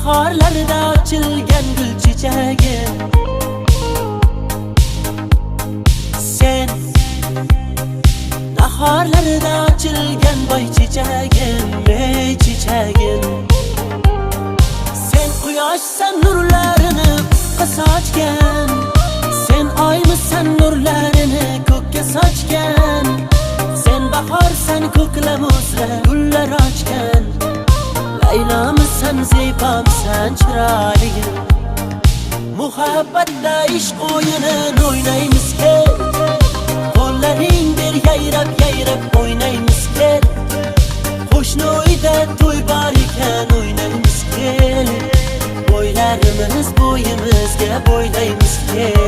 Bahorlarda ochilgan gul chechagim. Sen nahorlarda ochilgan boy chechagim, ey chechagim. Sen quyoshsan nurlarini ufqqa sochgan, sen oymisan nurlarini ko'kka sochgan, sen bahorsan ko'klam uzra gullar ochgan, Laylomisan, zebomisan, chiroyligim. Muhabbatda ishq o'yinini o'ynaymiz kel, qo'llaring ber yayrab yayrab o'ynaymiz kel. Qo'shni uyda to'y bor ekan, o'ynaymiz kel. Bo'ylarimiz bo'yimizga bo'ylaymiz kel.